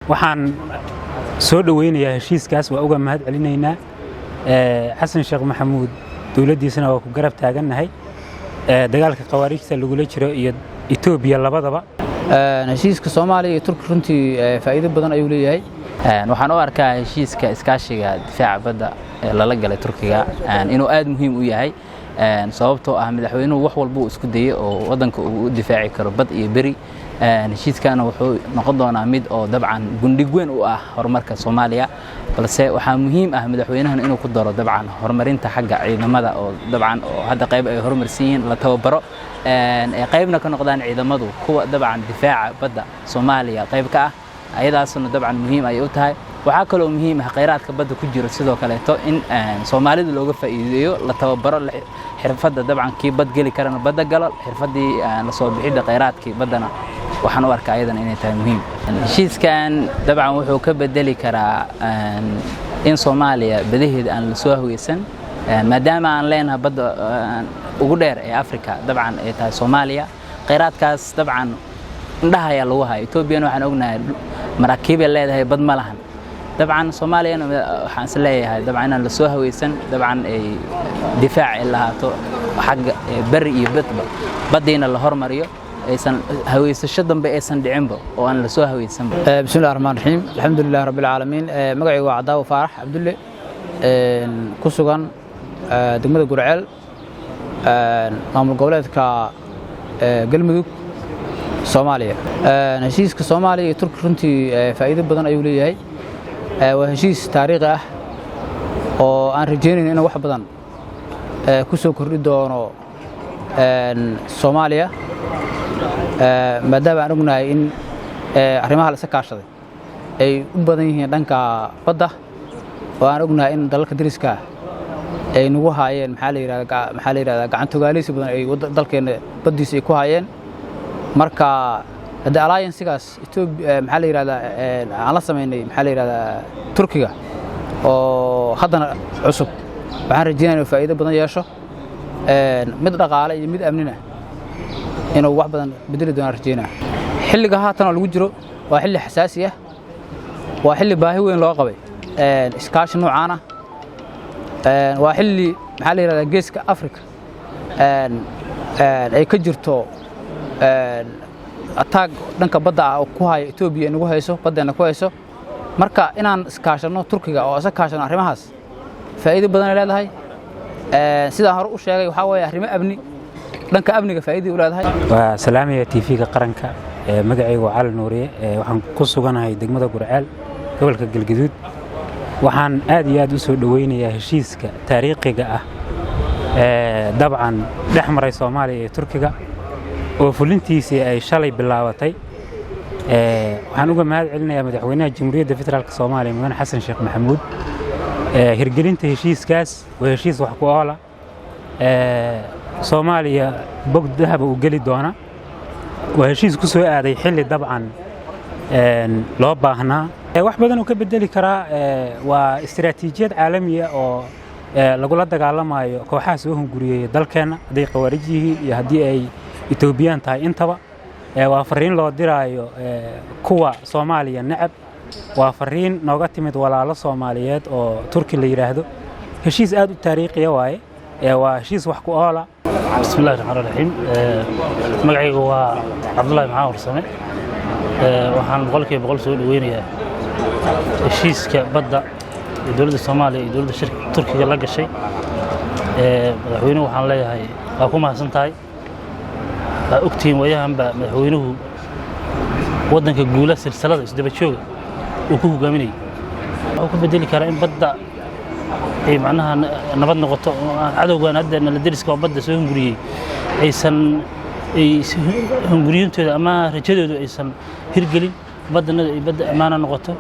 Waxaan soo dhoweynayaa heshiiskaas, waa uga mahad celinaynaa Xasan Sheekh Maxamuud, dowladdiisana waa ku garab taagannahay dagaalka Khawaarijta lagula jiro iyo Etoobiya labadaba. Heshiiska Soomaaliya iyo Turki runtii faa'iido badan ayuu leeyahay. Waxaan u arkaa heshiiska iskaashiga difaaca badda ee lala galay Turkiga inuu aad muhiim u yahay, sababtoo ah madaxweynuhu wax walba uu isku dayey oo waddanka uu u difaaci karo bad iyo beri. Heshiiskana wuxuu noqon doonaa mid oo dabcan gundhig weyn u ah horumarka Soomaaliya, balse waxaa muhiim ah madaxweynahan inuu ku daro dabcan horumarinta xagga ciidamada, oo dabcan oo hadda qayb ay horumarsan yihiin, la tababaro, qaybna ka noqdaan ciidamadu kuwa dabcan difaaca badda Soomaaliya qayb ka ah. Ayadaasna dabcan muhiim ayay u tahay. Waxaa kaloo muhiim ah khayraadka badda ku jiro sidoo kaleeto in Soomaalida looga faa'iideeyo, la tababaro xirfadda, dabcan kii bad geli karana badda galo, xirfaddii lasoo bixidda khayraadkii baddana. Waxaan u arkaa ayadana inay tahay muhiim. Heshiiskan dabcan wuxuu ka bedeli karaa in Soomaaliya badaheeda aan lasoo haweysan, maadaama aan leenahay badda ugu dheer ee Afrika, dabcan ay tahay Soomaaliya. Khayraadkaas dabcan indhaha ayaa lagu haya. Etoobiyana waxaan ognahay maraakiibay leedahay, bad ma lahan. Dabcan Soomaaliyana waxaan is leeyahay dabcan inaan lasoo haweysan, dabcan ay difaac ay lahaato xagga beri iyo badba, baddiina la hormariyo, aysan haweysasho dambe aysan dhicinba oo aan lasoo haweysanba. Bismillahi raxmaan raxiim, alxamdulilahi rabbi alcaalamiin. Magacaygu waa Cadaawo Faarax Cabdulle, ku sugan degmada Gurceel, maamul goboleedka Galmudug, Soomaaliya. Heshiiska Soomaaliya iyo Turki runtii faa'iido badan ayuu leeyahay. Waa heshiis taariikhi ah oo aan rajaynayno inuu wax badan ku soo kordhi doono Soomaaliya, maadaama aan ognahay in arrimaha la iska kaashaday ay u badan yihiin dhanka badda, oo aan ognahay in dalalka deriska ah ay nagu haayeen, maxaa la yidhahdaa, gacantogaaleysi badan ay dalkeenna baddiisa ay ku haayeen. Marka haddii alliance-gaas Etoobiya, maxaa la yidhahdaa, aan la samaynay, maxaa la yidhahdaa, Turkiga oo haddana cusub, waxaan rajeynaya inuu faa'iido badan yeesho, mid dhaqaale iyo mid amnina inuu wax badan bedeli doonaan rajeynaya. Xilliga haatan oo lagu jiro waa xilli xasaasi ah, waa xilli baahi weyn loo qabay iskaashi noocaan ah, waa xilli, maxaa la yidhahdaa, Geeska Afrika ay ka jirto attack dhanka badda ah oo ku haya Etoobiya, inagu hayso, baddeenna ku hayso. Marka inaan iskaashanno Turkiga oo isa kaashanno arrimahaas faa'iido badan ay leedahay. Sidaan hore u sheegay, waxaa weeye arrimo amni, dhanka amniga faa'iiday u leedahay. Waa salaamaya TV-ga Qaranka. Magacaygu waa Cali Nuuriye. Waxaan ku suganahay degmada Gurceel, gobolka Galgaduud. Waxaan aad iyo aad u soo dhoweynayaa heshiiska taariikhiga ah ee dabcan dhex maray Soomaaliya iyo Turkiga oo fulintiisii ay shalay bilaabatay. Waxaan uga mahad celinayaa Madaxweynaha Jamhuuriyadda Federaalka Soomaaliya, Mudane Xasan Sheekh Maxamuud, hirgelinta heshiiskaas. Waa heshiis wax ku oola, Soomaaliya bog dahaba uu geli doona. Waa heshiis ku soo aaday xilli dabcan loo baahnaa. Wax badan uu ka bedeli karaa. Waa istiraatiijiyad caalamiya oo lagula dagaalamayo kooxaha soo hunguriyeeya dalkeenna, hadday Khawaarij yihiin iyo haddii ay Etoobiyaan tahay intaba. Waa fariin loo diraayo kuwa Soomaaliya necab, waa fariin nooga timid walaalo Soomaaliyeed oo Turki la yidhaahdo. Heshiis aad u taariikhiya waaye, waa heshiis wax ku oola. Bismillahi raxmaan raxiim. Magacaygu waa Cabdullahi Maxamed Warsame. Waxaan 100% soo dhoweynayaa heshiiska badda ee dowladda Soomaaliya iyo dowladda Turkiga la gashay. Madaxweynuhu waxaan leeyahay waa ku mahadsan tahay. Waa ogtihiin waayahanba madaxweynuhu waddanka guula silsilada isdaba jooga uu ku hogaaminayay. Wuxuu ku bedeli karaa in badda ay macnaha nabad noqoto, oo aan cadowgan hadda nala deriska oo badda soo hunguriyey aysan ay hunguriyintooda ama rajadoodu aysan hirgelin, baddana ay badda ammaana noqoto.